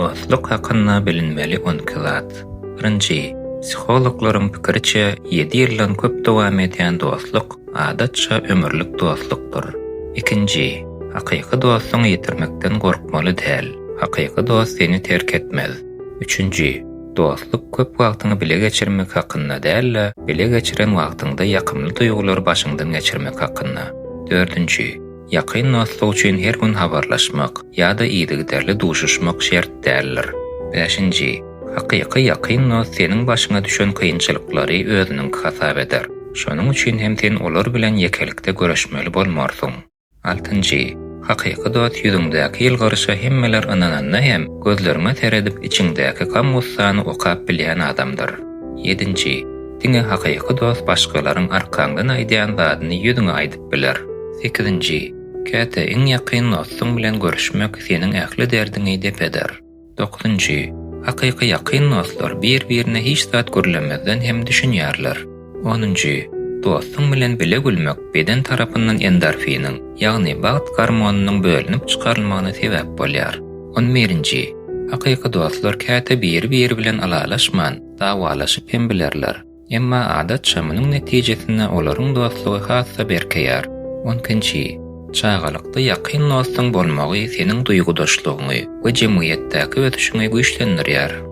Dostluk hakynda bilinmeli 12 zat. Birinji, psihologlaryň pikiriçe, ýedi ýyldan köp dowam edýän dostluk, adatça, ömürlik dostlukdyr. Ikinji, hakyky dostuňy ýitirmekden gorkmaly däl. Hakyky dost seni terk etmez. Üçünji, dostluk köp wagtyňy bile geçirmek hakynda däl-de, bile geçiren wagtyňda ýakymly duýgulary başyňdan geçirmek hakynda. Dördünji, Ýakyn dostluk üçin her gün habarlaşmak ýa-da yzygiderli duşuşmak şert däldir. Bäşinji, hakyky ýakyn dost seniň başyňa düşen kynçylyklary özüniňki hasap eder. Şonuň üçin hem sen olar bilen ýekelikde göreşmeli bolmarsyň. Altynjy, hakyky dost ýüzüňdäki ýylgyryşa hemmeler ynananda hem, gözleriňe seredip içiňdäki gam-gussany okap bilýän adamdyr. Ýedinji, diňe hakyky dost başgalaryň arkaňdan aýdýan zadyny ýüzüňe aýdyp biler. Sekizinji, käte iň ýakyn dostuň bilen görüşmek seniň ähli derdiňi dep eder. Dokuzynjy, hakyky ýakyn dostlar bir-birine hiç zat gürlemezden hem düşünýärler. Onunjy, dostuň bilen bile gülmek beden tarapyndan endorfiniň, ýagny bagt gormonynyň bölünip çykarylmagyna sebäp bolýar. On birinji, hakyky dostlar käte biri-biri bilen ylalaşman, dawalaşyp hem bilerler. Emma adatça munuň netijesinde olaryň dostlugy has-da berkeýär. On ikinji, çagalykda ýakyn dostuň bolmagy seniň duýgudaşlygyňy we jemgyýetdäki ösüşiňi güýçlendirýär.